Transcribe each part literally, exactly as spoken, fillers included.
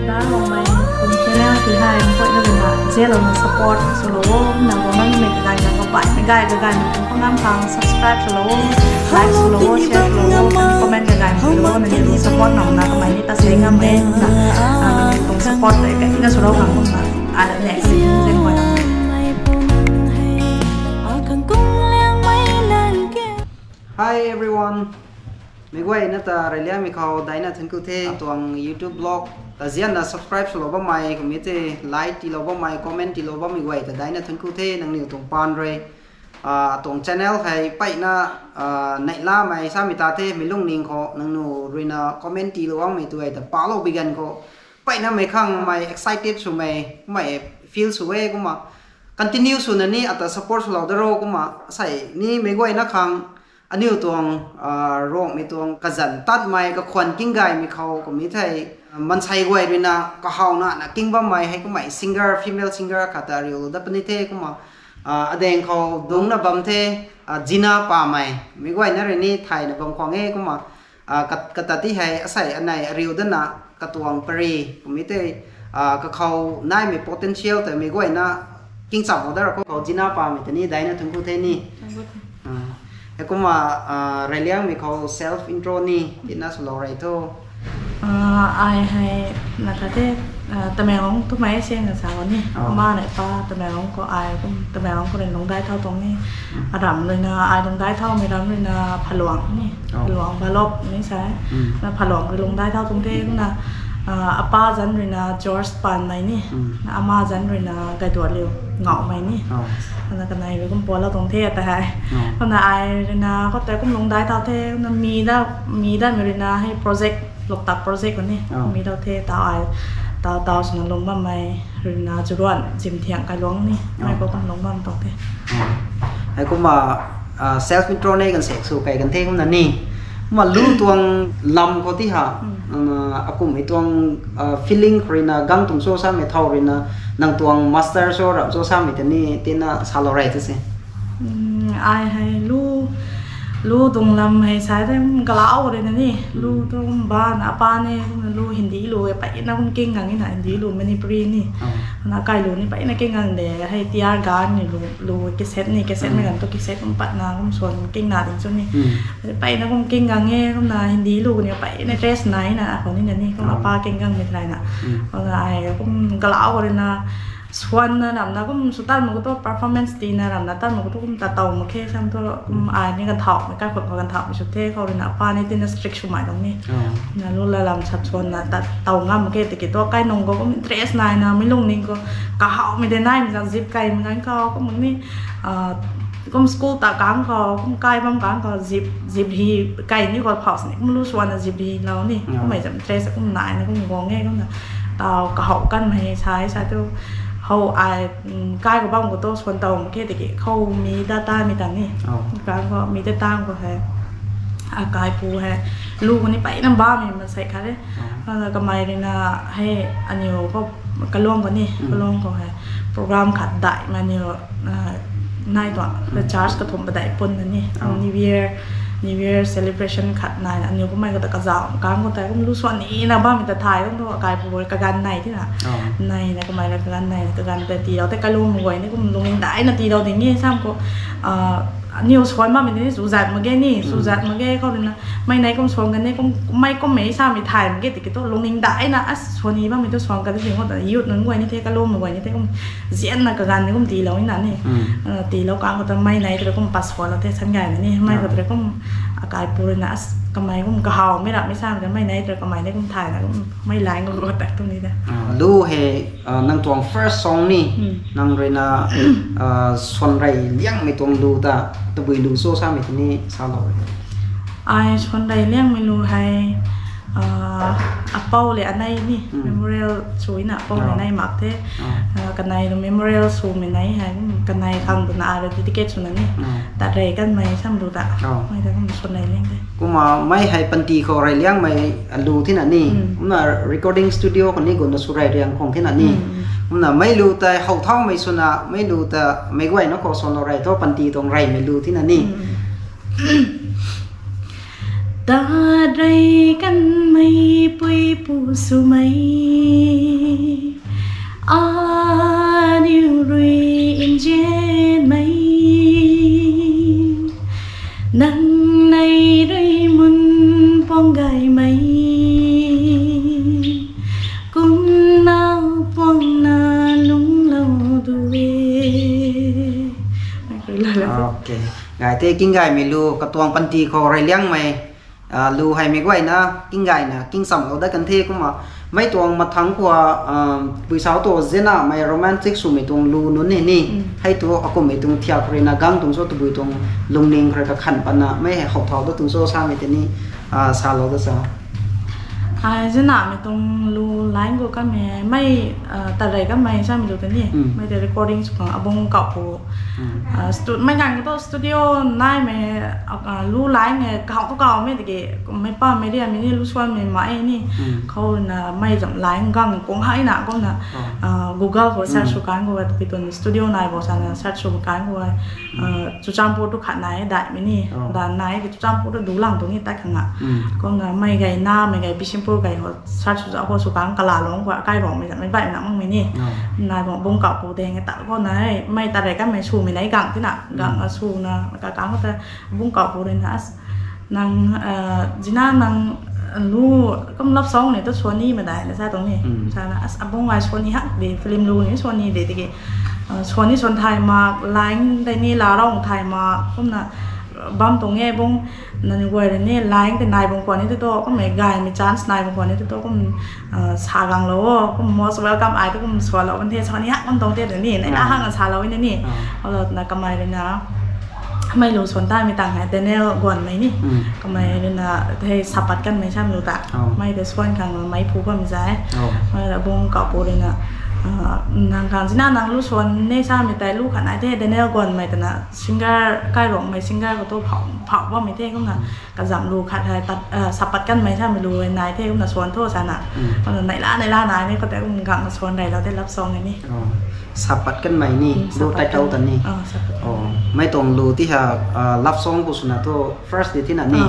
Rongmei kum channel ti hei mpoina rina zelo na support swlou o, na comment mei kaganv na kapaimei gay kaganv na kum pangam khang subscribe swlou o, like swlou o, share swlou o, comment kaganv swlou o, na ni support nang na kamei ni ta sei ngam e na, na ni kum support tei kai na swlou khang kum na, ala next season zen koi. Hi everyone. Mei guayna ta reyliangmei khou daina thuanc ku the. Atuang YouTube vlog ta zianna subscribe swlou bammei, kumei the like tiilou bammei, comment tiilou bammei guay ta daina thuanc ku the, nangniw tuang paan rui. Ah, atuang channel hei mpeyna, ah, neihlamei samei ta the, mei lungning khou nangniw ruina comment tiilou guangmei tu hei ta palou bi ganv khou mpeyna mei khang mei excited swmei, mei feel sw e kumna. Continue swna ni ata support swlou da ro kumna, sei ni mei guayna khang aniw tuang, ah, Rongmei tuang kazanc tatmei kakhwan kinggaymei khou kumei thei, mansei guay ruina kahawna na king bammei hei kummei singer, female singer khat ta ariulou dat puni the kumna, ah, adaeng khou dungcna bam the, ah, Jina Pamei. Mei guayna rui ni thayna bam khwang e kumna, ah, kat-, kata ti hei asei anei ariu dana katuang pary kumei tei, ah, kakhou naimei potential ta mei guayna kingcham o da ra khou Jina Pamei ta ni daina thuanc ku the ni. Ah, heikumna, ah, reyliangmei khou self intro ni tina swlou rey tho. Ah, ai hei na kha the, ah, Tamenglong twmei seng na sa ni. Oh. Ama nei pa Tamenglong khou ai kum Tamenglong khou rui lungdai thau tuang ni. Aram ruina ai lungdai thaumei ram ruina Phaluang ni. Oh. Phaluang Balop ni sa. Na Phaluang rui lungdai thau tuang the na, ah, apa zanc ruina George Panmei ni. Na ama zanc ruina Gaiduatliu Ngaumei ni. Oh. Na kanei rui kum pualou tuang the ta hei. Oh. Kumna ai ruina khou tei kum lungdai thau the, na mi da, mi da mei ruina hei project, Loktak project khou ni. Oh. Mi dau the, tau ai, tau, tau swna lung bammei ruina Juruan Zimthiang Kailuang ni. Oh. Mei khou kum lung bam tuang the. Oh. Heikumna, ah, self intro ni kan sek sw kai kan the kumna ni. Kumna lu tuang lam khou ti ha, ah, akumhmei tuang, ah, feeling khou ruina gang tuang cho samei thau ruina, nang tuang master cho rap cho samei ta ni tina salou rey tu se. Ai hei lu, lu tuang lam hei sa the, kum kalau ruina ni, lu tu kum bana apa ni, kumna lu Hindi lu e, mpeyna kum king gang na Hindi lu Manipuri ni. Na kai lu ni mpeyna king gang de, hei tiar gan ni lu, lu cassette ni, cassette mei ganv tu cassette kum patna kum swan kingna ding chu ni. Mpeyna kum king gang e, kumna Hindi lu ni mpeyna interest naina, akhou nina ni, kum apa king gangmei thayna. Kumna ai kum kalau ruina, swanna namna kum sw tan mak khou tu performance tina ramna tan mak khou tu kum ta taw mak khe sam tu, kum ai ni kan thaumei, kaikhunc khou kan thaumei sw the khou ruina apa ni tina strict swmei tuang ni. Na lu la lam sap swanna ta taw ngam mak khe tiki tu kai nung khou kum interest naina, mei lungning khou kahawmei de naimei zang zip kaimei ganv khou kum ni, kum school ta kang khou, kum kai bam kang khou zip, zip hi kai ni khou phau sini kum lu swanna zip hi lou ni. Kummei zam interest kum naina kum guang e kumna. Tau kahaw kanmei sa e sa tu, how ai, kai khou bam khou tu swan taw mak khe tiki khou mi data mei tang ni. Kang khou mi data khou hei, akaipu hei, lu khou ni mpeyna bammei mansei khat e. Kumna kamei ruina hei aniw khou, Kalong khou ni, Kalong khou hei program khat daihmei aniw, nai tuang, church kathumh padeih pun na ni, New Year, New Year celebration khat naina aniw kummei khou ta kazauh kang khou tei kum lu swan nina bammei ta thay kum tu akaipu kaganv nei tina. Neina kamei rui kaganv nei, kaganv tei tiilou tei Kalong mei guay ni kum lungning daina tiilou ding e sam khou, aniw swan bammei ni suzat mak ge ni, suzat mak ge khou ruina, mei nei kum swan kan ni, kum, mei kummei samei thay mak ge tiki tu lungning daina, as swan ni bammei tu swan kan ni, sing khou ta youth nunc guay ni the, Kalong mei guay ni the, kum zianna kaganv ni kum tiilou nina ni. Tiilou kang khou ta mei nei tei kum pas swanlou the, san gaymei ni, mei khou tei kum akaipu ruina, as kamei kum kahawmei rapmei samei ta mei nei tei kamei ni kum thayna kum mei line kum khou tak tu ni de. Lu hei, nang tuang first song ni, nang ruina, swan rey liangmei tuang lu ta, tabui lu cho samei ta ni salou e. Ai swan rey liangmei lu hei, apou le anei ni, memorial swna apou le anei mak the. Kanei lu memorial swmei nei hei, kanei khang twna ai rui dedicate swna ni. Tat rey kanmei sam lu ta. Mei ta kum swan rey liang the. Kumna mei hei panty khou rey liangmei lu thina ni. Kumna recording studio khou ni guna sw rey liang khang thina ni. Kumna mei lu tei how thaumei swna, mei lu ta mei guayna khou swanlou rey thu panty tuang reymei lu thina ni. Tat rei kanmei pui pu swmei, aniu rui nzianmei, nang nei rui mun puang gaymei, kumna puangna lungclou du e. Gay the, Kinggaymei lu katuang panty khou reyliangmei lu hei meic guayna kinggayna kingchamlou dat kan the kumna, mei tuang mathangc khou, pui sau tu zianamei romantic swmei tuang lu nunc hei ni, hei tu akumhmei tuang thiak khou ruina gang tuang cho, tabui tuang lungning khou rui kakhan patna mei hei how thau dat tuang cho samei tei ni salou dat sa. Ai, zianamei tuang lu line khou kanmei, mei, tarey kanmei samei lu tei ni, mei tei recording sw khang abungc kauh pu, mei ganv khou tu studio naimei, lu line e kaw tu kawmei tiki, mei pammei riamei ni lu suanmei mai ni, khou ruina mei zam line gang kung hei na kumna, Google khou search sw kan khou, tabui tuang studio nai bo sana search sw kan khou, Churachandpur tu khat nai daihmei ni, dan nai ki Churachandpur tu dulang tuang ni tat khang a. Kumna mei gay namei gay Bishnupur gay khou search sw za khou sw kan kalalungc khou kai bangmei zamei baihmei na makmei ni. Nai bang bungc kauh pu deng e ta khou na, mei tarey kanmei swmei nei gang tina, gang a swna, kakang khou ta bungc kauh pu ruina, nang, zina nang lu, kum love song ni tu suan ni madai na sa tuang ni. Sana, abungc ai suan ni hak de, film lu ni suan ni de tiki, suan ni suan thay mak, line tei ni la rong thay mak, kumna bam tuang e bungc, nang guay rui ni line tei nai bang khwan ni tu tu, kummei gaymei chance nai bang khwan ni tu tu, kum sa ganglou o, kum most welcome ai tu kum suanlou kan the, suan ni hak kum tuang the ni, nai la hak na salou na ni. Alo twna kamei ruina, mei lu suan tamei tang hei Daniel Guanmei ni. Kamei ruina hei sapat kanmei samei lu ta. Mei tei suan khang mei phu bam zai. Mei la bungc kauh pu ruina, nang khang zina nang lu suan ne samei tei lu khat nai the Daniel Guanmei twna singer, kairangmei singer khou tu phauh bammei the kumna. Kazam lu khat hei, sapat kanmei samei lu nai the kumna suan tho sana. Kumna neihla neihla nai ni khou tei kum gang suan reylou the love song ni. Sapat kanmei ni, lu title ta ni. Mei tuang lu ti ha, love song khou swna thu first di tina ni.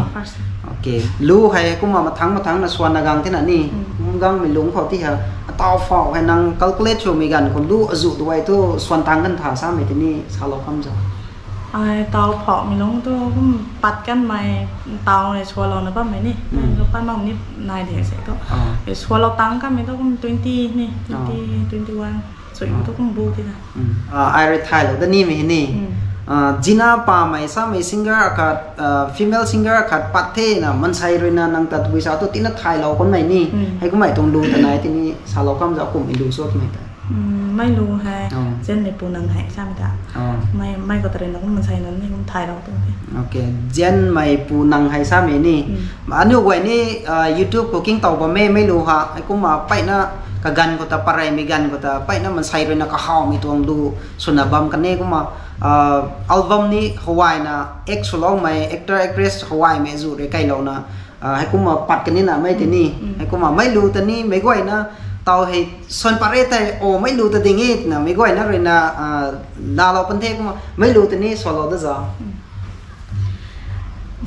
Lu hei kumna mathangc mathangcna suanna gang tina ni. Kum gangmei lungc khou ti ha, ataw phauh hei nang calculate swmei ganv khou lu azuh duay thu suan tang kan tha samei tei ni salou kham za. Ai, taw phauhmei lungc tu kum pat kanmei, taw nei sualouna bammei ni. Pat makmei ni nai de se tu. Sualou tang kanmei tu kum twenty ni, twenty, twenty-one. Sui tu kum bu tina. Ai rui thaylou da nimei ni. Zina pamei samei singer akhat, female singer akhat pat thena mansei ruina nang ta tabui sa tu tina thaylou kanmei ni. Hei kummei tuang lu ta nai tini salou kham za kummei lu cho twmei ta. Mei lu hei, Zianmeipu Nang Hei samei ta. Mei khou ta ruina kum mansei nunc ni kum thaylou tuang the. Zianmeipu Nang Hei samei ni. Aniu guay ni YouTube khou kingtow bammei mei lu ha, hei kumna peyna kaganv khou ta, pareymei ganv khou ta peyna mansei ruina kahawmei tuang lu swna bam kan e kumna, album ni hawayna act swloumei actor actress hawaymei zu rui keylouna, hei kumna pat kan nina mei tei ni. Hei kumna mei lu ta ni meic guayna taw hei suan pat re tei, o mei lu ta ding e twna meic guayna ruina laalou pan the kumna mei lu ta ni sualou da za.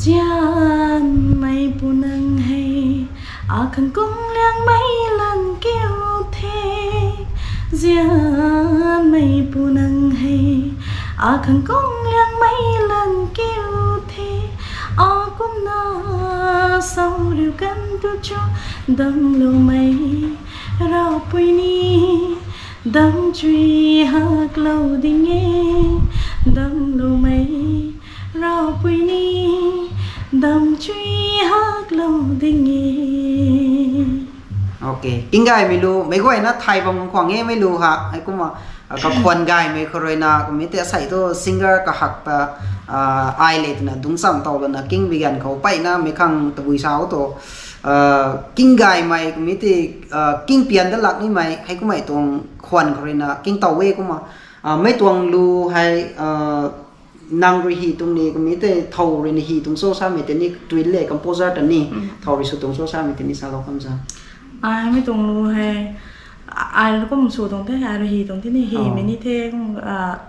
Zianmeipu Nang Hei, akhang kung liangmei lan kiu the. Zianmeipu Nang Hei, akhang kung liangmei lan kiu the. Akumna sauriu kan tu cho, damcloumei Ravpui ni, damchui haklou ding e, damcloumei Ravpui ni, damchui haklou ding e. Kinggaymei lu meic guayna thay bam khwang e mei lu ha, hei kumna kakhwan gaymei khou ruina kummei tei asei thu singer kahak ta ai le twna dungccham tow lana kingbi ganv khou peyna mei khang tabui sa o tu, kinggaymei kummei tei, kingpian da lak nimei hei kummei tuang khwan khou ruina kingtow e kumna, mei tuang lu hei, nang rui hi tuang ni kummei tei thow ruina hi tuang cho samei tei ni, tui le composer ta ni, thow rui sw tuang cho samei tei ni salou kham za. Ai, mei tuang lu hei, Ai rui kum sw tuang the, ai rui hi tuang the ni, himei ni the kum,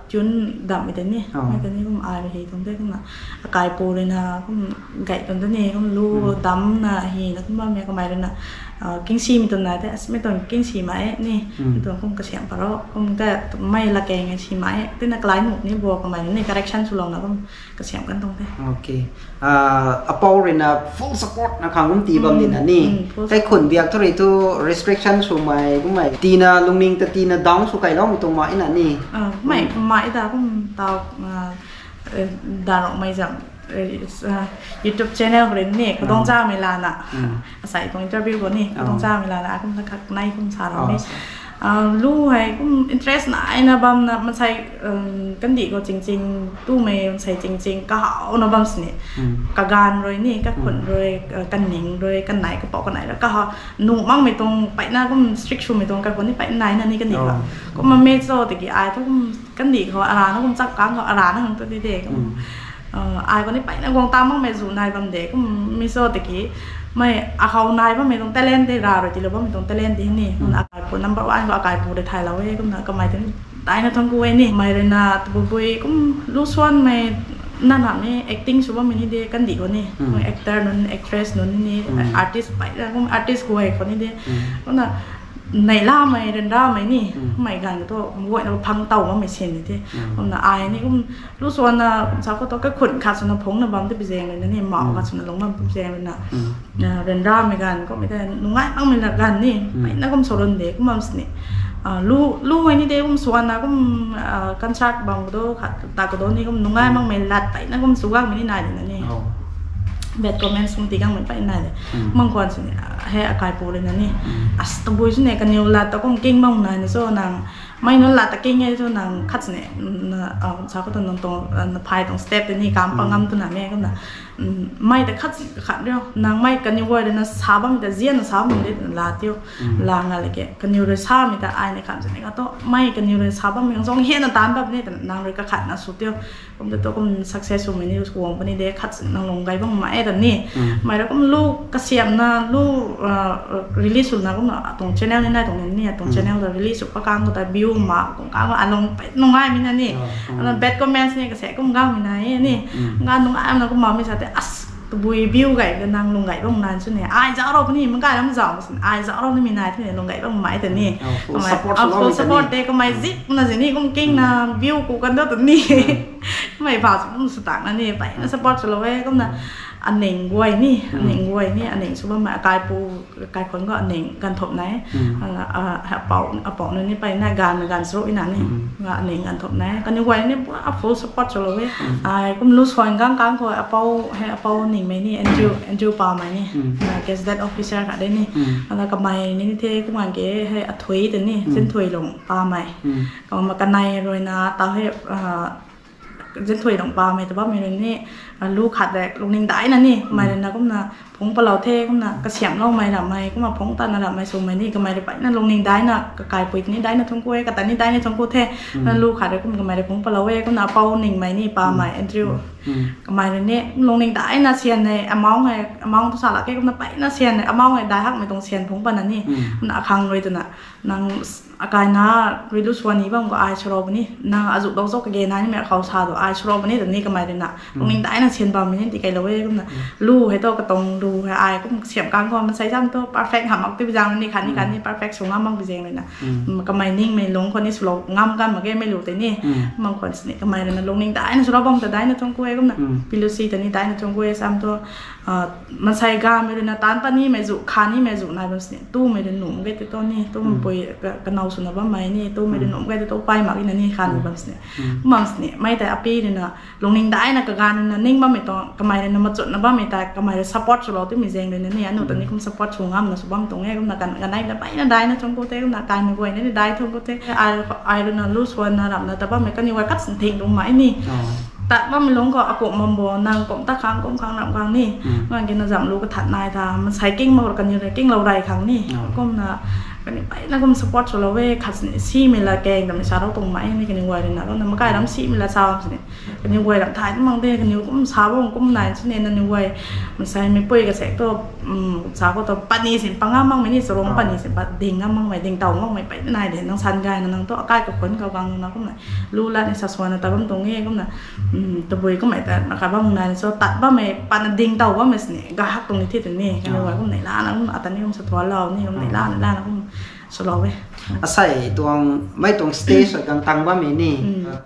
tune dammei tei ni. Mei tei ni kum ai rui hi tuang the kumna. Akaipu rui na kum gay tuang the ni, kum lu damna hina kum bammei kamei rui na. Kingsimei tuang na the, asmei tuang kingsimei e ni. Mei tuang kum kasiam paro, kum ta mei lakeng e simei e. Tina kalai nuh ni bo kamei rui ni correction swlouna kum kasiam kan tuang the. Apou rui na full support na khang kum tii bam di na ni. Kaikhun biak thu rui thu restriction swmei kummei tiina lungning ta tiina down sw kailoumei tuang mai na ni. Mei mai ta kum tau, darokmei zam, YouTube channel khou rui ni kadungc chamei lana. Asei tuang interview khou ni kadungc chamei lana akumna khat nai kum sa ra ni. Lu hei kum interest naina bamna mansei, kandih khou chingching, tumei mansei chingching kahawna bam sini. Kaganv rui ni, kakhun rui, kaning rui, kanei kapou kanei rui kahaw, nuh makmei tuang peyna kum strict swmei tuang kaikhun ni peyna naina ni kandih khou. Kumna mei cho tiki ai thu kum kandih khou arana kum chak kang khou arana khang tu di de kum. Ai khou ni peyna guang ta makmei zu nai bam de kum mei cho tiki. Mei akhou nai bammei tuang talent de, ra rui tiilou bammei tuang talent de ni. Kumna akaipu number one khou akaipu rui thaylou e kumna kamei tei daina thuanc ku e ni. Mei rui na tabui bui kum lu suanmei na na ni acting sw bammei ni de kandih khou ni. Actor nunc, actress nunc ni, artist peyna kum artist guay khou ni de. Kumna neihlamei, ryanramei ni, mei ganv thu guayna phang tow bammei sin ni the. Kumna ai ni kum lu suanna kum sa khou tu kaikhun khat swna phungcna bam te pi zaeng rui na ni, mauh khat swna lungc bam te pi zaeng rui na. Ryanramei ganv kummei tei nungai makmei la ganv ni, peyna kum sw run de kum bam sini. Lu, lu hei ni de kum suanna kum, concert bam khou tu khat ta khou tu ni kum nungai makmei lat peyna kum sw gangmei ni nai de na ni. Bad comments kum tii gangmei peyna nai de. Mang khwan sini, hei akaipu rui na ni. As tabui sini kaniw lat ta kum king bam nai na cho nang. Mei nunc lat ta king e cho nang khat sini, sa khou tu nang tuang, na phay tuang step tei ni kam pa ngam twna mei kumna. Mei ta khat sini kakhat rio. Nang mei kaniw guay rui na sa bammei ta zianna sa bammei de twna la tiu. La nga le ke. Kaniw rui samei ta ai ni khat sini khat tu. Mei kaniw rui sa bammei kang zong hena taanc bam ni twna nang rui kakhatna sw tiu. Kum ta tu kum success swmei ni guang puni de khat sini nang lung gay bam mai e ta ni. Mei rui kum lu kasiamna lu, release swna kumna atuang channel ni nai tuang ni, atuang channel ta release sw pa kang khou ta view ma kum kang khou alung pey nungaimei na ni. Ana bad comments ni kase kum gangmei na e ni. Nga nungaimei na kum mamei sa tei as tabui view gay ka nang lung gay bam nan sw ni. Ai zauc rou puni, makai lam zauc sini. Ai zauc rou nimei nai tini lung gay bam mai ta ni. Kamei support de, kamei zipna zini kum kingna view ku kan do ta ni. Mei pha sw kum sw takna ni, peyna support swlou e kumna. Aning guay ni, aning guay ni, aning sw bammei akaipu, kaikhun khou aning ganvthumh nai. Apou nunc ni peyna ganvmei ganv sw ina ni. Nga aning ganvthumh nai. Kaniw guay ni pura full support swlou e. Ai kum lu suan gang kang khou apou, hei apou ningmei ni, Andrew, Andrew Pamei ni. Gazetted officer khat de ni. Ana kamei ni the kum ganv ke hei athui ta ni, Zinthuilung Pamei. Kumna kanei rui na ta hei, Zinthuilung Pamei ta bammei rui ni, lu khat de lungning daina ni, kamei rui na kumna phungc palou the, kumna kasiamhloumei ramhmei, kumna phungc tatna ramhmei swmei ni, kamei rui peyna lungning daina, kakaipui ni daina thuanc ku e, kata ni daina thuanc ku the, na lu khat rui kum kamei rui phungc palou e, kumna apou ningmei ni, Pamei, Andrew. Kamei rui ni lungning daina syan hei, amount hei, amount tu sa lak ke, kumna peyna syan hei, amount hei dai hakmei tuang syan phungc patna ni, kumna akhang rui twna, nang akaina rui lu suan ni bam khou ai swlou puni, nang azuh dou zauc kage na nimei akhou sa tu ai swlou puni ta ni kamei rui na. Lungning daina syan bammei ni tikeilou e kumna. Lu hei tu katuang lu hei ai kum kasiamh kang khou mansei zam tu perfect hamh mak ti pi zaeng rui ni khatni khatni perfect sw ngam mak pi zaeng rui na. Kamei ningmei lungc khou ni swlou ngam kan mak ge mei lu tei ni. Mang khwan sini kamei rui na lungning daina swlou bam ta daina thuanc ku e kumna. Pilusi ta ni daina thuanc ku e sam tu. Mansei gamei rui na taanc pat nimei zu, kha nimei zu nai bam sini. Tumei rui num ge tei tu ni, tumeipui kanow swna bammei ni, tumei rui num ge tei tu pay mak ina ni kha ni bam sini. Kum bam sini, mei tei api rui na, lungning daina kaganv rui na ning bammei tuang, kamei rui na machutna bammei tei, kamei rui support swlou timei zaeng rui na ni, anu ta ni kum support sw ngamna sw bam tuang e, kumna kan, kaneimei ta peyna daina thuanc ku the, kumna kaimei guay na ni dai thuanc ku the, ai, ai rui na lu suanna ramna ta bammei kaniw guay khat sini thing tuang mai ni. Tat bammei lungc khou akumh bam bo, nang kum tat khang, kum khang, ram khang ni. Nang ki na zam lu kathat nai tha, mansei king mak rui kaniw rui kinglou rey khang ni. Kumna, kaniw peyna kum support swlou e, khat sini simei la keng, damei sa rou tuang mai ni kaniw guay rui na, kumna makai ram simei la sa sini. Kaniw guay ram thay tu mang de, kaniw kum sa bam kum nai sini naniw guay. Masai mei pui kasek tu, sa ko tu pani sin panga makmei ni, sarong pani sin pa ding ngam makmei, ding taw makmei pei nai de, nang san gay na nang tu akai kakhun kau gang na kumna. Lu lat ni sa suan na ta bam tuang e kumna. Tabui kummei ta na ka bam nai so tat bammei, pana ding taw bammei sini, gahak tuang ni thi tu ni, kaniw guay kum nei lana kum ata ni kum sa thuan lou ni, kum nei lana lana kum swlou e. Asei tuang, mei tuang stage gang tang bammei ni,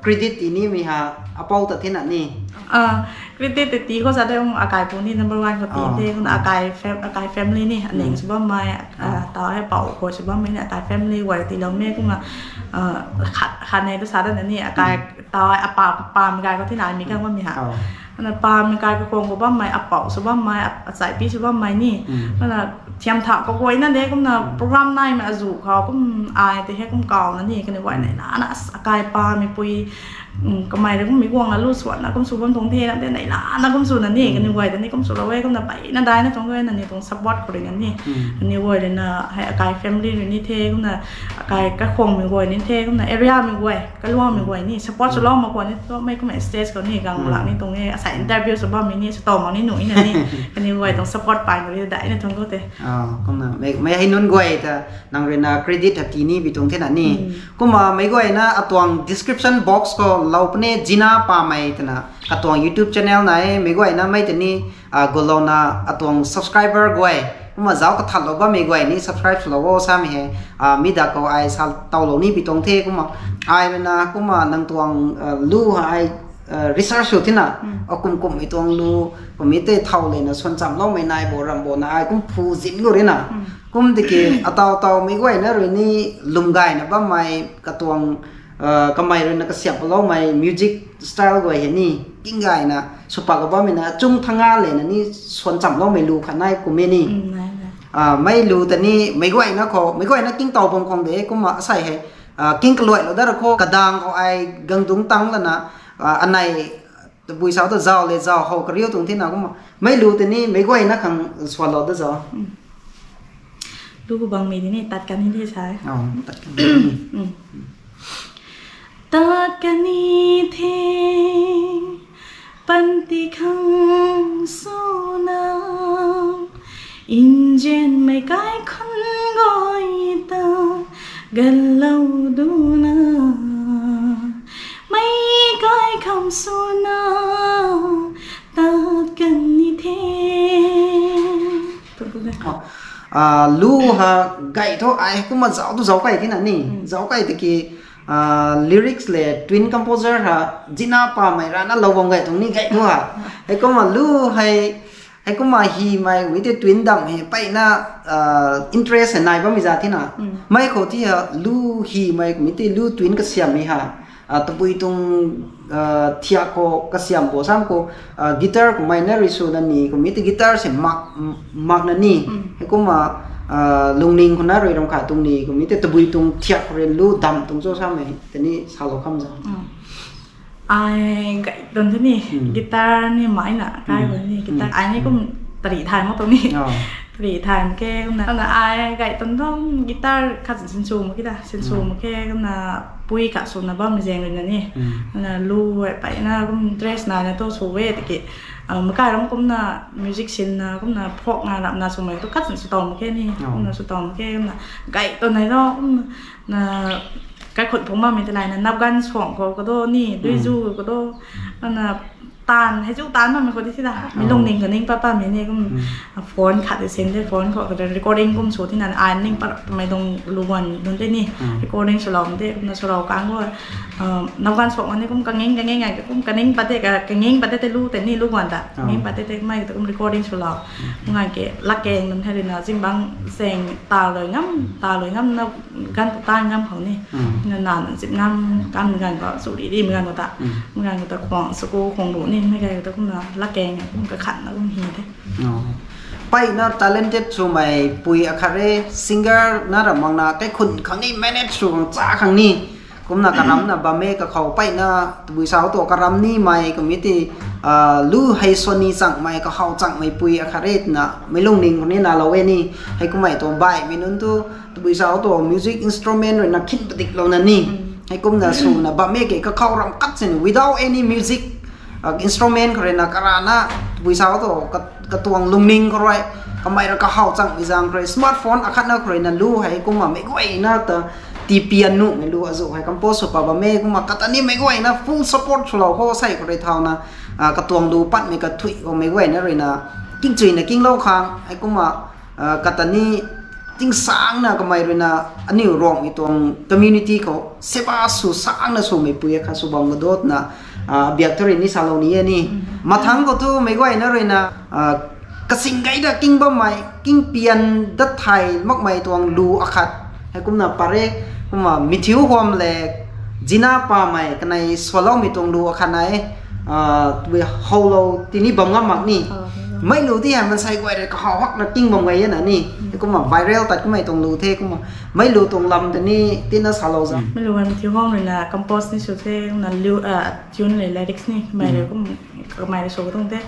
credit ti nimei ha, apou ta thina ni. Credit ti ti khou sa de, akai pu ni number one khou ti the, kumna akai fam-, akai family ni, aning sw bammei, taw hei pou khou sw bammei ni, akai family guay tiiloumei kumna, khat, khat nei tu sa dana ni, akai taw hei apa, pamei kai khou thina mi gang bammei ha. Ana pamei kai kakhang khou bammei, apou sw bammei, ap-, achaipi sw bammei ni. Ana thiam tha kaguayna de, kumna program naimei azu khou, kum ai tei hei kum kauna ni, kaniw guay nei lana, as, akai pamei pui, kamei rui kum mi guangna lu suanna kum sw bam tuang the, na de nei lana kum swna ni, kaniw guay ta ni kum swlou e, kumna peyna daina tuang guayna ni tuang support khou rui na ni. Kaniw guay rui na, hei akai family rui ni the, kumna akai kakhwangmei guay ni the, kumna area mei guay, kaluangmei guay ni, support swlou mak khwan ni, tu mei kummei stage khou ni, gang lak ni tuang e, asei interview sw bammei ni, sw taw mak ni nuh na ni, kaniw guay tuang support paan khou rui daina tuang khou te. Kumna, mei, mei hei nunc guay ta, nang rui na credit ha ti ni bi tuang thina ni. Kumna meic guayna atuang description box khou lou puni Jina Pamei twna katuang YouTube channel nai e, meic guayna mei tei ni, gulouna atuang subscriber guay, kumna zauc kathatlou bammei guay ni subscribe swlou o samei hei, mi da khou ai sa towlou ni bi tuang the, kumna ai rui na, kumna nang tuang, lu hei, research sw thina, akum kummei tuang lu, kummei tei thow lena suan chamloumei nai bo ram bo na ai kum phu zin gu rina. Kum tiki ataw taw meic guayna rui ni lwm gayna bammei katuang, kamei rui na kasiamh paloumei music style guay hei ni, king gayna, sw pak bammei na, chung thanga lena ni, suan chamloumei lu khat nai kum e ni. Mei lu ta ni, meic guayna khou, meic guayna king taw bam khang de, kumna asei hei, king kaluailou dat ra khou, kadang khou ai gang dungc tang lana, anei, tabui sau ta zauc le zauc how kariu tuang thina kumna. Mei lu tei ni, meic guayna khang suanlou da zauc. Lu khou bangmei tei ni, tat kan ni the sa e. Tat kan ni the. Tat kan ni the, panty khang swna, nzianmei kaikhun guay ta, ganlou duna, mei kaikham swna, tat kan ni the. Lu ha gay thu ai kumna zauc tu zauc kai thina ni. Zauc kai tiki, lyrics le tune composer ha Jina Pamei rana lou bam gay tuang ni gay thu ha. Heikumna lu hei, heikumna hymei mi tei tune dam hei peyna, interest hei nai bammei za thina. Mei khou ti ha lu hymei kummei tei lu tune kasiammei ha, tabui tuang, thiak khou kasiam bo sam khou, guitar kummei na rui swna ni kummei tei guitar se mak, makna ni. Heikumna, lungning khou na rui ram khat tuang ni kummei tei tabui tuang thiak khou rui lu dam tuang cho samei tei ni salou kham za. Ai gay tuang the ni, guitar ni mai na, kai khou ni guitar. Ai ni kum tari thay mak tuang ni. Tari thay mak khe, kumna ai gay tuang thu guitar khat sinsw mak ki ta, sinsw mak khe, kumna pui khat swna bammei zaeng rui na ni. Kumna lu hei peyna kum interest naina tu sw e tiki, makai ram kumna music sinna, kumna folk na ramna swmei tu khat sin sw taw mak khe ni, kumna sw taw mak khe, kumna gay tuang nai tho, kumna, kaikhun phung bammei tei layna napgan suang khou kado ni, duizu khou kado, ana taanv, heizu taanv bammei khou di si ta, mi lungning kaning pat patmei ni kum, phone khat tei sin the, phone khou kado recording kum sw thina, ai ning pat twmei tuang lu guan nunc tei ni, recording swlou de, kumna swlou kang khou, napgan suang ni kum kanging, kanging ai kum kaning pat de, ka, kanging pat de tei lu tei ni lu guan ta, kanging pat de tei mei ta kum recording swlou, ngai ke, lakeng nunc hei rui na, zingbangc zaeng ta lui ngam, ta lui ngam na, ganv ta taanv ngam khou ni. Na, na, na, zip ngam, kanmei ganv khou, sw ri rimei ganv khou ta. Mei ganv khou ta khwang, school khwang ruh ni, mei ganv khou ta kumna, lakeng, kum kakhanna, kum hi the. Peyna talented swmei pui akhat re, singer na ram makna, kaikhun khang ni manage sw khang cha khang ni. Kumna karamna bam e kakhou peyna, tabui sau tu karam nimei, kummei tei, lu hei sw ni changmei, kahow changmei pui akhat re twna, meic lungning khou ni nalou e ni, heikummei tu baihmei nunc tu, tabui sau tu music instrument rui na khin padiklouna ni, heikumna swna bam e ke kakhou ram kat sin without any music, Pak instrument khou rui na karana, tabui sa tu, ka-, katuang lungning khou rui, kamei rui kahaw changmei zaeng khou rui, smartphone akhatna khou rui na lu hei kumna meic guayna ta tipian nuhmei lu azu hei compose sw pa bam e, kumna kata ni meic guayna full support swlou khou sei khou rui thauna, ah, katuang lu patmei kathui khou meic guayna rui na, kingchuina kinglou khang, hei kumna, ah, kata ni tingsangna kamei rui na aniu Ruangmei tuang community khou seba sw sangna swmei pui akhat sw bam kadot na, ah, biak thu rui ni salou ni e ni. Mathangc khou tu meic guayna rui na, ah, kasing gei da king bammei, kingpian dat thay makmei tuang lu akhat. Hei kumna pare, kumna Mithiu Huam le, Zina Pamei, kanei swaloumei tuang lu akhat nai, ah, tui howlou tini bam ngam mak ni. Mei lu ti hei mansei guay rui kahaw hakna king bam gei e na ni. Kumna viral tat kummei tuang lu the, kumna mei lu tuang lam tini tina salou za. Mei lu hei Mithiu Huam rui na compose ni sw the, kumna lu, ah, tune le lyrics ni, mei rui kum, kamei rui sw tuang the.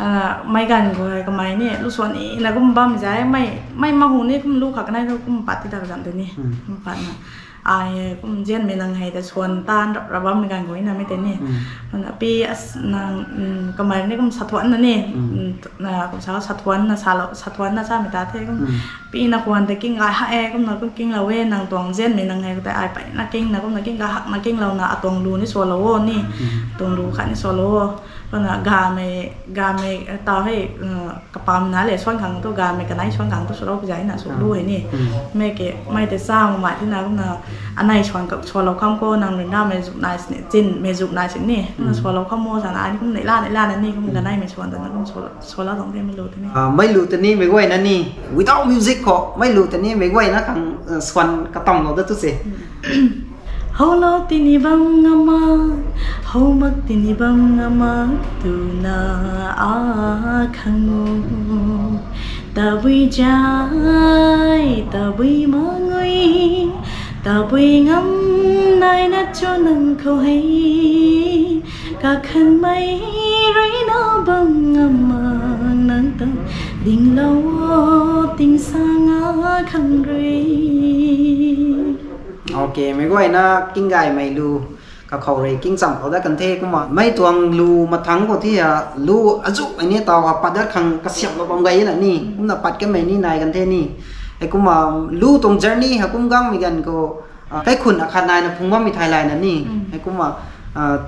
Ah, mei ganv khou hei kamei ni lu swan ni na kum bam zai, mei, mei ma hu ni kum lu khat kanei thu kum pat ti dak zam tei ni. Kum patna. Ai, kum zianmei nang hei ta swan tan rap rap bammei ganv khou na mei tei ni. Kumna pi as nang, mm, kamei ni kum sathuanna ni. Mm, na kum sa sathuanna, salou, sathuanna samei ta the kum. Pi na khwan ta king gay hak e, kumna kum kinglou e, nang tuang zianmei nang hei ta ai peyna kingna, kumna king gay hakna kinglouna, atuang lu ni swalou o ni. Atuang lu khat ni swalou o. Kumna gamei, gamei, eh, tau hei, eh, kapam na le swan khang tu, gamei kanei swan khang tu swlou pi zai na sw lu hei ni. Mei ke, mei tei sa mamei tina kumna, anei swan ka, swalou kham khou, nang rui namei zuk nai sini, chinmei zuk nai sini, kumna swalou kham o sana, ai ni kum neihla, neihla na ni, kum kaneimei swan ta na, kum swalou, swalou tuang the mei lu tei ni. Ah, mei lu tei ni, meic guayna ni, without music khou, mei lu tei ni, meic guayna khang, eh, swan katamlou da tu se. Howlou tini bam ngam mak, how mak tini bam ngam mak, tuna akhang o. Tabui zai, tabui mangui, tabui ngam nai na cho nang khou hei. Kakhanmei rui na bam ngam mak nang ta, dinglou o tingsang akhang rui. Ok, meic guayna king gaymei lu, kakhou rui king chamlou dat kan the kumna. Mei tuang lu mathangc khou thi ha, lu azu ai ni taw ha pat dat khang kasiamlou bam gay na ni. Kumna pat kamei ni nai kan the ni. Hei kumna lu tuang journey ha kum gangmei ganv khou, ah, hei khun akhat naina phung bammei thai layna ni. Hei kumna, ah,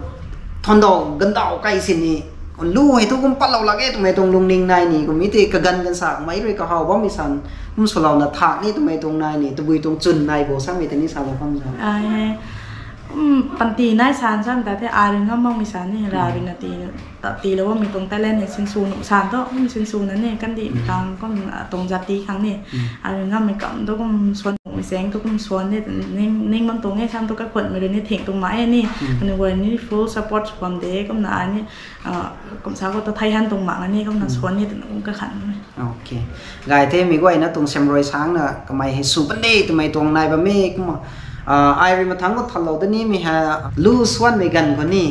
thuandaw gandaw kai sini, lu hei thu kum patlou lak e twmei tuang lungning nai ni, kummei tei kaganv ganv sa mei rui kahaw bammei san, kum swlouna thak ni twmei tuang nai ni, tabui tuang chwn nai bo samei tei ni salou kham za. Ai, kum panty nai san sam ta the, ai rui ngam makmei san ni, ra rui na ti, ta tilou bammei tuang talent hei sinsw nuh san tu, kum sinswna ni, kandih tang kum, ah, tuang zat ti khang ni, ai rui ngammei kam tu kum swan nuhmei seng tu kum swan ni, ning, ning bam tuang e sam tu kakhunmei rui ni thing tuang mak e ni, kaniw guay ni full support sw bam de, kumna ai ni, ah, kum sa khou ta thei han tuang mak na ni, kumna swan ni twna kum kakhan e. Ok. Gay the meic guayna tuang siamruai sangna kamei hei sw pan de twmei tuang nai bam e kumna. Ah, ai rui mathangc khou thanlou da nimei ha, lu swanmei ganv khou ni,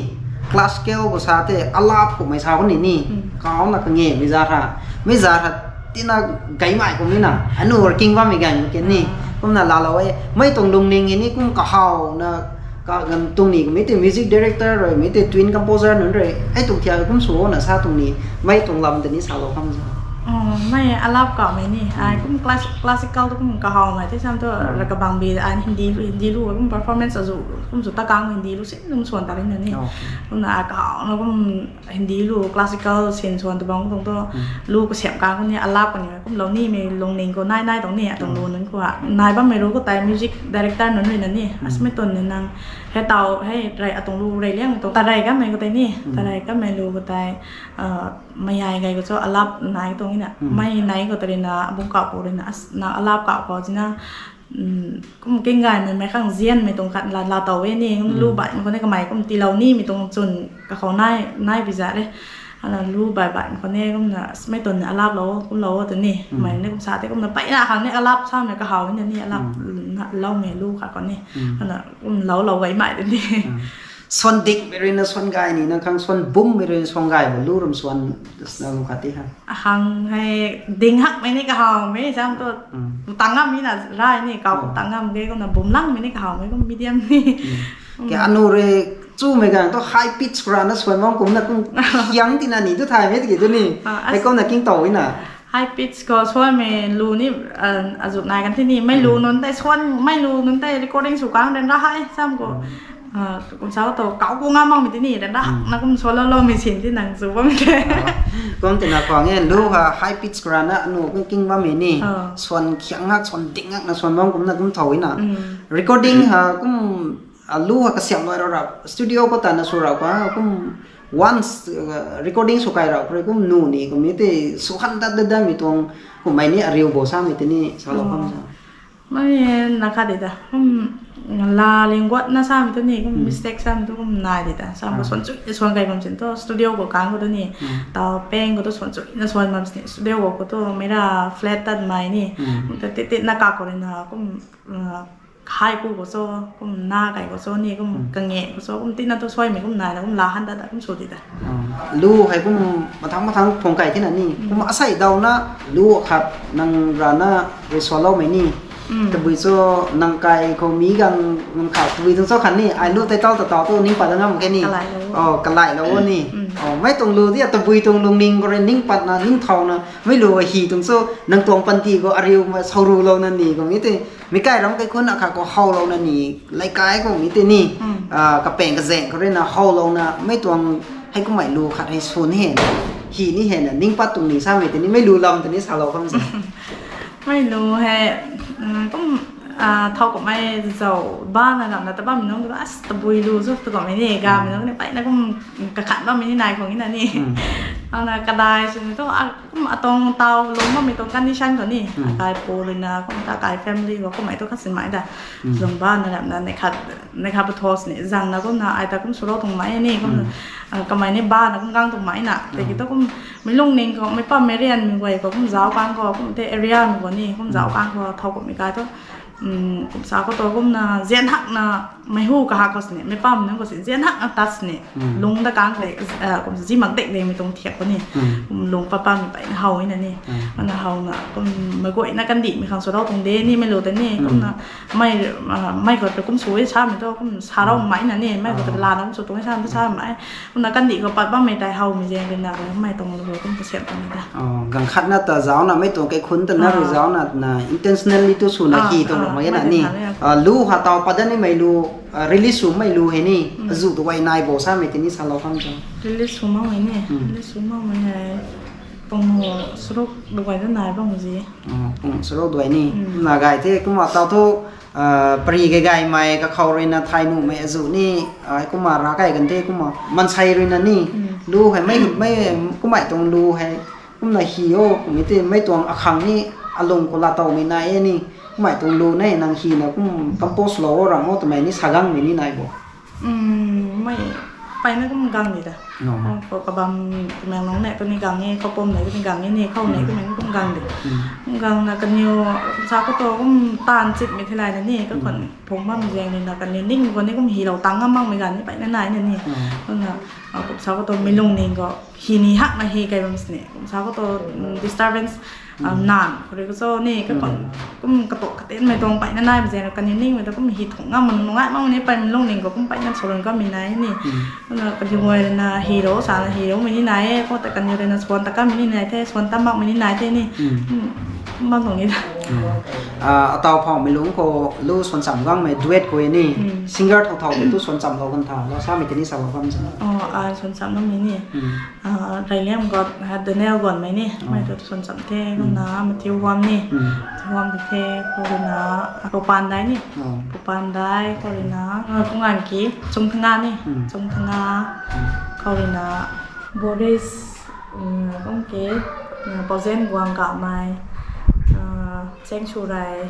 classical khou sa the, alap kummei sa khou ni ni, kauna kangemei za ha, mei za ha, tina gaymei kum ni na, anu working bammei ganv khou ke ni, kumna laalou e, mei tuang lungning e ni kum kahawna, ka, tuang ni kummei tei music director rui, mei tei tune composer nunc rui, hei tuang thiak kum sw na sa tuang ni, mei tuang lam tei ni salou kham za. Oh, mei alap kawmei ni, ai kum class-, classical tu kum kahawmei the sam tu, ra kabang bi ai Hindi, Hindi lu kum performance azu, kum zu ta kang Hindi lu sin kum swan ta ri na ni. Kumna ai kahawna kum Hindi lu classical sin swan ta bang tuang tu, lu kasiam kang kum ni alap kum ni, kumlou nimei lungning khou nai nai tuang ni, atuang lu nunc khou ha. Nai bammei ru khou tei music director nunc rui na ni, asmei twn ni nang, hei taw, hei rei atuang lu rei liang tuang, ta rei kanmei khou tei ni, ta rei kanmei lu khou tei, ah, mei ai gay khou cho alap nai tuang na, mei nai khou ta rui na, abungc kau khou rui na, as, na alap kau khou zina, kum king gaymei mei khang zianmei tuang khat la, laa tow e ni, kum lu baihmei khou ni kamei kum tiilou nimei tuang chwn kakhou nai, nai pi za re. Ana lu baih baihmei khou ni kumna, asmei twn ni alaplou, kumlou tw ni. Mei ni kum sa tei kumna peyna khang ni alap samei kahaw na ni, alap na, loumei lu khat khou ni. Ana kum lou lou gaymei tw ni. Swan dikmei rui na swan gay ni, na khang swan bummei rui na swan gay bo, lu ram swan, na kum khat ti ha. Akhang hei ding hakmei ni kahawmei, sam tu, tang ngammei na rai ni, kau tang ngam ke, kumna bum langmei ni kahawmei, kum medium ni. Ke anu rui Chumei gang tu high pitch khou rana suan bam kumna kum hiang tina ni tu thaymei tiki tu ni. Ah, as- Hei kumna king tow na. High pitch khou suanmei lu ni, ah, azuh nai kan the ni. Mei lu nunc tei suan, mei lu nunc tei recording sw kang ryanra hei sam khou. Ah, kum sa tu kau ku ngam makmei tini ryanra na kum suan lou loumei sin ti nang zu bam the. Kum tina khwang e, lu ha high pitch khou rana anu kum king bammei ni. Ah. Suan khiang ngak, suan ding ngak na suan bam kumna kum thow na. Mm. Recording ha kum, ah, lu ha kasiam lou rau ra, studio khou tana sw rau ka, kum once, ah, recording sw kai rau khou rui kum nu ni, kum mi tei sw han dat dat dat mi tuang, kum mei ni ariu bo samei tini, sa lou kam sa. Mei na khat di ta, kum la ling guat na samei tu ni, kum mistake samei tu kum nai di ta, sam khou suan chui, suan kai bam sin tu, studio khou kang khou tu ni, tau peng khou tu suan chui na suan bam sin, studio khou tu, mei ra flat tat mei ni, kum ta tit tit na kak khou rui na, kum, ah, khai ku khou cho, kum na kai khou cho ni, kum kange khou cho, kum tina tu suaimei kum nai na, kum la han dat dat kum sw di ta. Ah, lu hei kum mathang mathang phung kai thina ni, kum asei daw na, lu khat nang rana rui suan loumei ni. Tabui cho nang kai khou mi gang nang khau tabui tuang cho khat ni, ai lu tei tau ta tau tu ning pat da ngam khe ni. Kalai lou. Oh, kalai lou ni. Oh, mei tuang lu di tabui tuang lungning khou rui ning patna, ning thauna, mei lu hi tuang cho nang tuang panty khou ariu ma sau ru louna ni, kum mi tei, meic kai ram kaikhun akhat khou how louna ni, leikai kum mi tei ni, ah, kapeng kazeng khou rui na how louna, mei tuang hei kummei lu khat hei swn he, hi ni hena, ning pat tuang ni samei tei ni, mei lu lam tei ni salou kam sa. Mei lu hei, um, kum, ah, thow kummei zau bana lamna ta bammei nunc tu, as, tabui lu zu tu kummei ni, gamei nunc ni, mpeyna kum kakhat bammei ni nai khwang na ni. Ana kadai sini tu, ah, kum atuang taw lung bammei tuang condition khou ni. Akai pu rui na, kum ta akai family khou, kummei tu khat sinmei da. Zang bana lamna, neih khat, neih khat pathos ni, zangna kumna, ai ta kum swlou tuang mei ni, kum, ah, kamei ni bana kum gang tuang mei na. Tiki tu kum, mei lungning khou, mei pammei rianmei guay khou, kum zauc kang khou, kum tei area mei khou ni, kum zauc kang khou, thow kummei kai tu, um, kum sa khou tu kumna, zian hakna, mei hu kahak khou sini, mei pam nunc khou sini, zian hakna tat sini, lung da kang khou, ah, kum zi mak dek dek mei tuang thiak khou ni, kum lung pa pammei mpeyna how na ni, ana howna, kum mei guayna kandihmei khang swlou tuang de ni, mei lu ta ni, kumna, mei, ah, mei khou ta kum sw e samei tu, kum sa rau mei na ni, mei khou ta lana kum sw tuang e samei tu samei, kumna kandih khou pat bammei tei howmei zaeng rui na, mei tuang lu kum kasiam tuang da. Oh, gang khatna ta zaucna, mei tuang kaikhun ta na rui zaucna, na intentionally tu swna hi tuang mei na ni. Ah, lu ha taw pat dat nimei lu, ah, release swmei lu hei ni, azuh tu guay nai bo samei tei ni salou kam sa. Release sw makmei ni, release sw makmei hei, pung saruk tu guay ta nai bam zi. Oh, pung saruk tu guay ni. Na gay the, kumna taw thu, ah, pari gay gaymei kakhou rui na thay nuhmei azuh ni, ah, kumna ra kai kan the, kumna mansei rui na ni, lu hei mei, mei, kummei tuang lu hei, kumna hi o, kummei tei mei tuang akhang ni, alung khou laa towmei nai e ni, kummei tuang lu nei nang hina kum compose lou o ram o twmei ni sa gangmei ni nai bo. Mei, mpeyna kum gang di ta. Khou kabam, Tamenglong nei tu ni gang e, khou pum nei tu ni gang e ni, khou nei twmei ni kum gang di. Kum gangna kaniw, sa khou tu kum taanv chitmei thei lay na ni, kakhwan phung bammei zaeng rui na kaniw ning khou ni kum hilou tang ngam makmei ganv ni mpeyna nai na ni. Kumna, ah, kum sa khou tu mei lungning khou hi ni hakna hi kai bam sini. Kum sa khou tu, um, disturbance, ah, nang khou rui khou cho ni, kakhwan, kum katuk katinmei tuang mpeyna naimei zaeng rui kaniw ningmei tu kum hi thung ngam mak nungai makmei ni mpeyna lungning khou kum mpeyna swlou kammei nai ni. Kumna kaniw guay rui na hilou sana hiloumei ni nai e, khou ta kaniw rui na swan ta kammei ni nai the, swan ta makmei ni nai the ni. Kum bam tuang ni ta. Ah, ataw phawmei lungc khou lu swan cham gangmei duet khou e ni. Singer thow thow tei tu swan chamlou kan tha, lou samei tei ni salou bam sa. Oh, ah, swan cham gangmei ni. Ah, Reyliam Got, ah, Daniel Gonmei ni, mei tu swan cham the, kumna Matthew Huam ni, Matthew Huam di the, khou rui na, ah, Pupan Dai ni, Pupan Dai, khou rui na, ah, Punganki, Chungthanga ni, Chungthanga, khou rui na, Boris, um, kum ke, um, Pauzen Guang Kamei, ah, Cheng Shurai,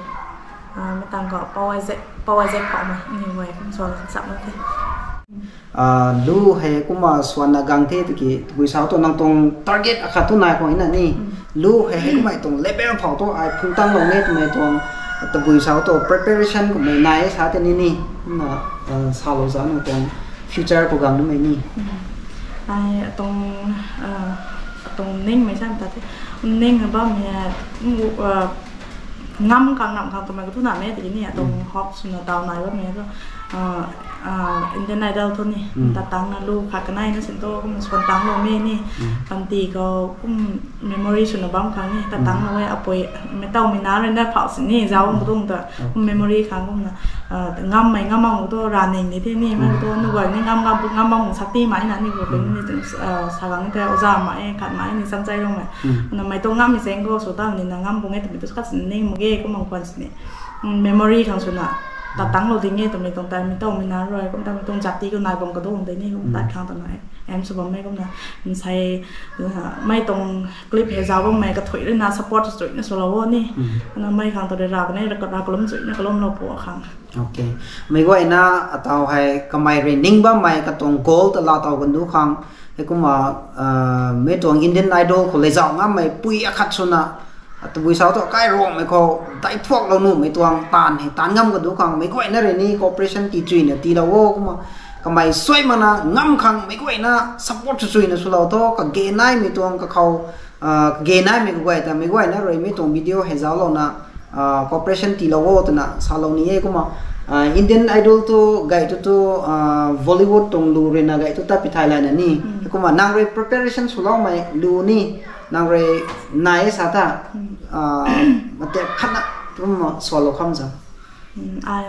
ah, mei tang khou Pau Isaac, Pau Isaac Phawmei, ni guay kum swan cham na the. Ah, lu hei kumna swanna gang the tiki, tabui sau tu nang tuang target akhat tu nai khwang na ni. Lu hei hei kummei tuang level phau tu ai phungtang lou ne twmei tuang, tabui sau tu preparation kummei nai sa tei ni ni. Kumna, ah, salou za nang tuang future khou gang numei ni. Ai atuang, ah, atuang ningmei sa ta the. Ning bammei, ah, Ngam khang ngam khang twmei ka thu na me tiki ni, atuang hope swna taw nai bammei tu, Indian Idol thu ni, ta tang na lu khat kanei na sin tu, kum swan tang lou me ni, panty khou kum memory swna bam khang ni, ta tang lou e, apui, mei taw mei na rui na phau sin ni, zauc bam ka tuang ta, kum memory khang kumna, ngammei ngam bam ka tu ra ning ni the ni, mei tu, nu guay ni ngam, ngam, ngam bam sak ti mai na ni, gu ping ni, sa gang the, oza mai, khat mai ni, cham chai lou mei. Na mei tuang ngammei zaeng khou sw tang ni na ngam bung e twmei tu khat sin ning mak ge, kum bam khwan sin ni. Memory khang swna, ta tang lou ding e twmei tuang ta, mei taw mei na rui, kum ta mei tuang jati khou nai bam ka tuang de ni, kum tat khang twna, aim sw bammei kumna, nsei, mei tuang clip hei zauc bammei kathuic rui na support chuina swlou o ni. Na mei khang tu rui ra kanei, ra kalum chuina kalum lou pu khang. Mei guayna ataw hei kamei rui ning bammei katuang goal ta laa taw kan du khang, heikumna, mei tuang Indian Idol khou lei zauc ngammei pui akhat swna, tabui sau tu akai Ruangmei khou dai phuaklou nuhmei tuang taanv hei taanv ngam ka du khang, mei guayna rui ni cooperation tii chuina tiilou o, kumna kamei suai makna ngam khang mei guayna support chuina swlou tho, kage naimei tuang kakhou, kage naimei kaguay ta mei guayna rui mei tuang video hei zauclouna, cooperation tiilou o twna salou ni e kumna, Indian Idol tu gay tu tu, Bollywood tuang lu rui na gay tu tat pi thay layna ni. Kumna nang rui preparation swloumei lu ni, nang rui nai e sa ta, matek khatna, kumna swlou kham za. Ai,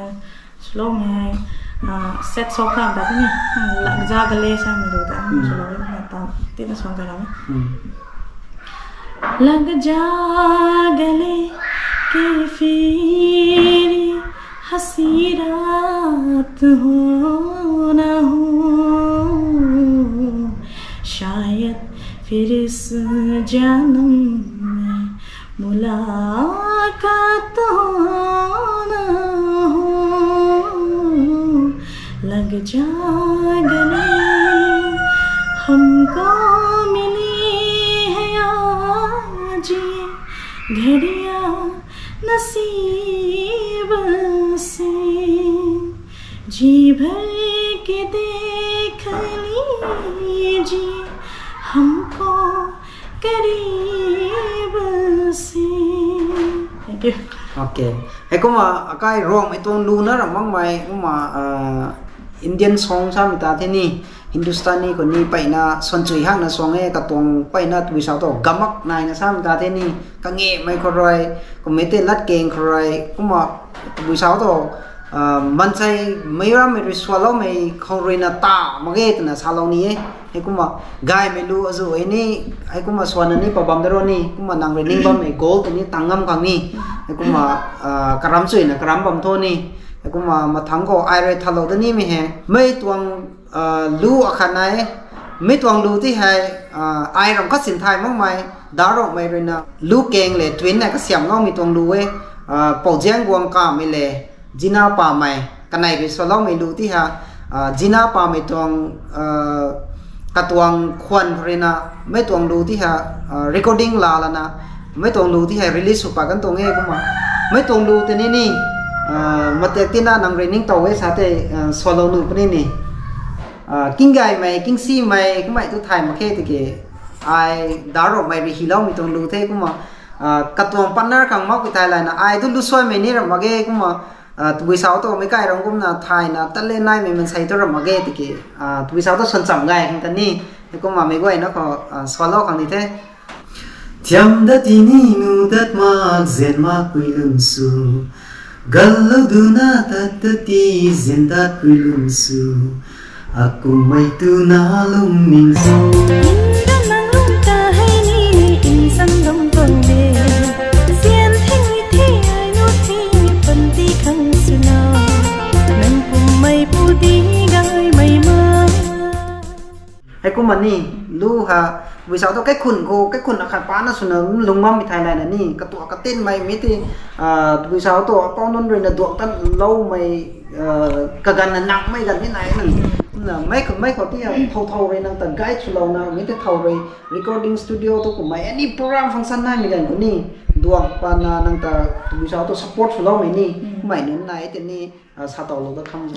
swloumei, set song kham ta ni, Lag Ja Gale samei lu ta, swlou na ta, tina song ka lam. लग जा गले कि फिर हंसी रात हो ना हो, शायद फिर इस जन्म में मुलाकात हो ना हो, लग जा गले। हमको मिली है आज ये घड़ियां नसीब से, जी भर के देख लीजिए हमको करीब से। Thank you. Heikumna akai Ruangmei tuang lu na ram makmei kumna, Indian song samei ta the ni, Hindustani khou ni peyna swan chui hakna suang e, katuang peyna tabui sau tu gamak naina samei ta the ni, kangemei khou rui, kummei tei latkaeng khou rui, kumna tabui sau tu, mansei meic rammei rui swloumei khou rui na ta mak ge twna salou ni e. Heikumna gaymei lu azuh e ni, heikumna swanna ni pa bam da ro ni, kumna nang rui ning bammei goal tei ni tang ngam khang ni, heikumna karam chuina karam bam tho ni, heikumna mathangc khou ai rui thalou da nimei hei mei tuang lu akhat nai e. Mei tuang lu ti hei, ai ram khat sin thay makmei, Da Ruangmei rui na lu keng le twin na kasiam ngaumei tuang lu e, Pouziang Guang Kamei le Zina Pamei kanei rui swloumei lu ti ha, Zina Pamei tuang katuang khwan khou rui na, mei tuang lu ti ha, recording laa lana, mei tuang lu ti hei release sw pat kan tuang e kumna, mei tuang lu tei ni ni, matek tina nang rui ningtow e sa tei, swlou nuh puni ni, kinggaymei kingsimei kummei tu thay mak khe tiki, ai Da Ruangmei rui hyloumei tuang lu the kumna, katuang partner khang mak pi thay layna ai tu lu suaimei ni ram mak ge kumna, tabui sau tu meic kai ram kumna thayna tat le naimei mansei tu ram mak ge tiki, tabui sau tu swan cham gay khang ta ni, heikumna meic guayna khou swlou khang ni the. Thiam dat tini nu dat mak zen mak pui lun sw, gallou duna tat dat ti zen dat pui lun sw, akummei tuna lungning sw. Nang lung ta hei ni, insang dam tuang de, sian thing ni the, ai nu the, panty khang swna, nang kummei pu di gaymei ma. Heikumna ni, lu ha, tabui sau tu kaikhun khou, kaikhun akhat pana swna lungc bammei thay layna ni, katuak katinmei mi ti, tabui sau tu apou nunc rui na duak tan loumei, kaganv na nangmei ganv ni nai na, mei khou ti ha thow thow rui nang ta guide swlouna mi tei thow rui recording studio tu kummei any program function naimei ganv khou ni, duak pana nang ta tabui sau tu support swloumei ni, kummei nunc nai tei ni, sa towlou da khang.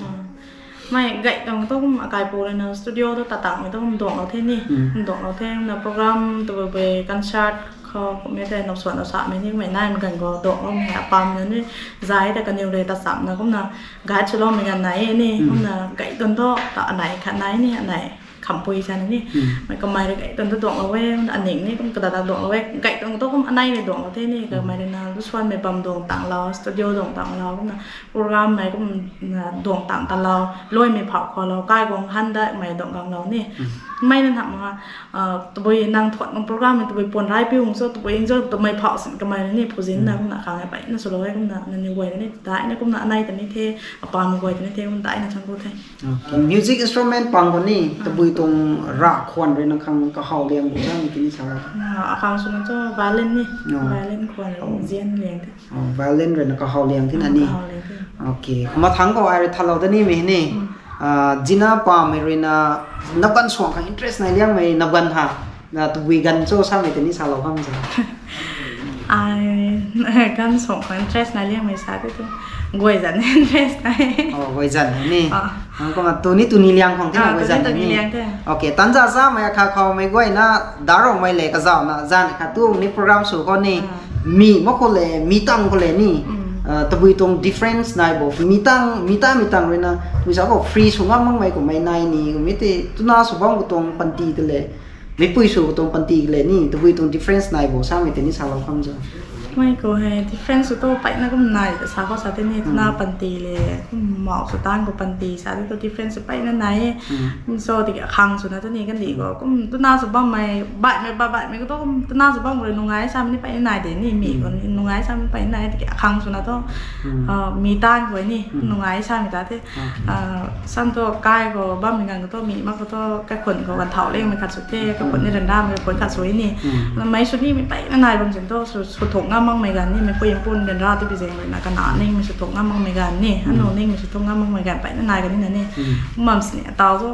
Mei gay tuang tu kum akaipu rui na studio tu tat tangmei tu kum duaklou the ni, duaklou the na program tabui bui concert Kumna tei nau suan nau samei ni, mei naimei ganv khou duangloumei hei apam na ni, zai ta kaniw rui ta chamna kumna, guide swloumei ganv nai e ni, kumna gay tun thu ta anei khat nai ni, anei khampui sa ni. Mei kamei rui gay tun thu duanglou e, kumna aning ni kum kadada duanglou e, gay tun thu kum anei rui duanglou the ni, kamei rui na lu suanmei bam duang tanglou, studio duang tanglou, kumna program mei kum, na duang tang talou, luaimei phau khou lou, kai guang han da mei duang ganglou ni. Mei na nap ma, tabui nang thuan nang program mei tabui puan rai piu so, tabui enjoy twmei phau sin kamei ni, phu zin na kumna khang e, peyna swlou e, kumna nangniw guay ni, daina kumna anei ta ni the, apam guay ta ni the, kum daina chang ku the. Music instrument pang khou ni, tabui tuang ra khwan rui nang khang kahaw liang bu chang tini sa. Akhang swna cho violin ni, violin khwan, zian liang the. Violin rui na kahaw liang thina ni. Kahaw liang the. Ok. Mathang khou ai rui thalou da nimei ni. Zina pamei rui na nap ganv suang khang interest nai liangmei nap ganv ha. Na tabui ganv cho samei tini salou kham sa. Ai, ganv suang khang interest nai liangmei sa te tu. Guay zan interest nai. Guay zan ni. Nang kumna tuni tuni liang khang thina guay zan ni. Ok, tanza samei akha khou mei guayna daroumei le kazauhna zan khat tu ni program sw khou ni. Mi mak khou le, mi tang khou le ni. Tabui tuang difference nai bo. Mi tang, mi tang, mi tang rui na, mi sa khou free sw ngam makmei kummei nai ni, kummei tei twna sw bam khou tuang panty te le, meipui sw khou tuang panty le ni, tabui tuang difference nai bo samei tei ni salou kham sa. Mei khou hei difference sw tu peyna kum nai ta sa khou sa te ni, twna panty le, kum mau sw tan khou panty sa te tu difference sw peyna nai e. So tiki akhang swna tu ni kandih khou kum twna sw bammei, baihmei, ba baihmei khou tu kum twna sw bam khou rui nungai samei ni peyna nai de ni, mi khou ni nungai samei peyna nai, tiki akhang swna tu, mi tan khou ni nungai samei ta the. Sam tu kai khou bammei ganv khou tu, mi mak khou tu, kaikhun khou ganthau liangmei khat sw the, kaikhun ni ryanramei kaikhun khat sw e ni. Mei sw nimei peyna nai bam zin tu, sw, sw thuk ngam makmei ganv ni, meipui mpu ryanra tibi zaeng rui na, kana ningmei sw thuk ngam makmei ganv ni, anu ningmei sw thuk ngam makmei ganv peyna nai ganv ni na ni. Kum bam sini atau tu,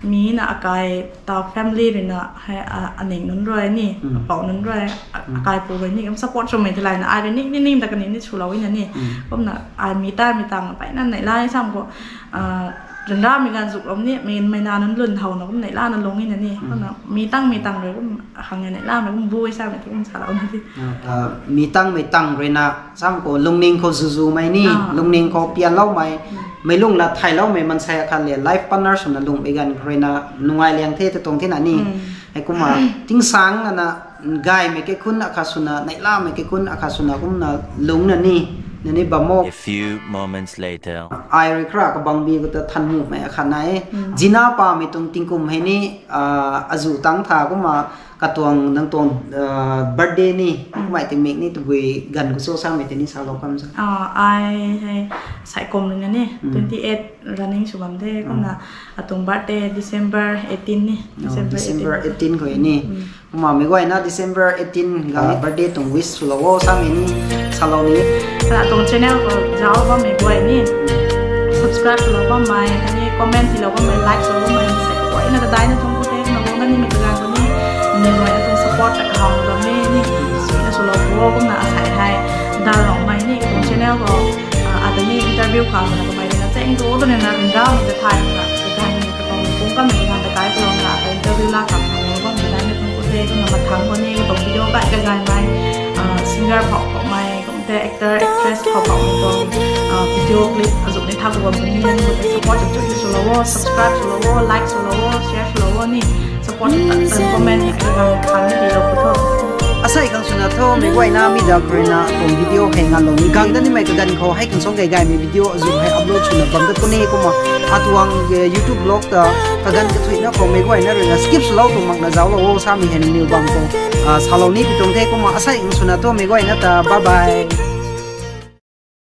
mi na akai ta family rui na, hei, aning nunc rui ni, apou nunc rui, akaipu rui ni kum support swmei theilayna, ai rui ning, ning, ning ta kaniw ni swlou e na ni. Kumna ai mi ta, mi tang peyna neihla e sam khou, ryanramei ganv zuklou ni, mi, mei na nunc lun howna kum neihlana lung e na ni. Kumna mi tang, mi tang rui kum khang e neihlamei kum bu e samei tu kum salou na the. Mi tang, mi tang rui na, sam khou lungning khou zuzumei ni, lungning khou pianloumei, mei lung lat theiloumei mansei akhat le life partner swna lungmei ganv khou rui na nungai liang the ta tuang thina ni. Hei kumna, tingsang ana, gaymei kaikhun akhat swna, neihlamei kaikhun akhat swna kumna lungna ni, na ni bam o. Ai rui khra kabangbi khou ta thanmumei akhat nai e. Zina pamei tuang tingkum hei ni, azuh tang tha kumna, katuang nang tuang, birthday ni, kummei tingmik ni tabui ganv khou cho samei tei ni salou kham sa. Ai hei, saikum rui na ni, twenty eight running sw bam the, kumna, atuang birthday December eighteen ni, December eighteen khou ni. Kumna mei guayna December eighteen ganv birthday tuang wish swlou o samei ni, salou ni. Atuang channel khou zauc bammei guay ni, subscribe swlou bammei, khatni comment tiilou bammei, like swlou bammei, sei guayna kadaina tuang khou the, na guangna nimei kaganv khou ni, ni guayna tuang support ta kahaw bam e ni, suina swlou o, kumna asei hei, Dalroumei ni, atuang channel khou, ata ni interview khou na kamei rui na cheng tu twna na ryanramei ta thay na, kaganv ni katuang pung kamei kaganv ta kai palouna, ata interview la khang na guang kaganv ni tuang khou the, kumna mathang khou ni katuang video kai kagaymei, singer phou khoumei, kum the actor, actress phou khoumei tuang, video clip azuh ni tha khou bam puni, nang khou support ta chu swlou o, subscribe swlou o, like swlou o, share swlou o ni, support ta, comment ni kaganv khang ni tiilou khou tho. Asei khang swna tho, mei guayna mi dak rui na tuang video hei nganlou ni gang da nimei kaganv khou hei khang song gay gaymei video azuh hei upload swna bam dat puni kumna, atuang YouTube vlog ta kaganv kathuina khou mei guayna rui na skip swlou tuang makna zauclou o samei hei nangniw bam khou salou ni pi tuang the kumna, asei khang swna tho mei guayna ta, bye bye.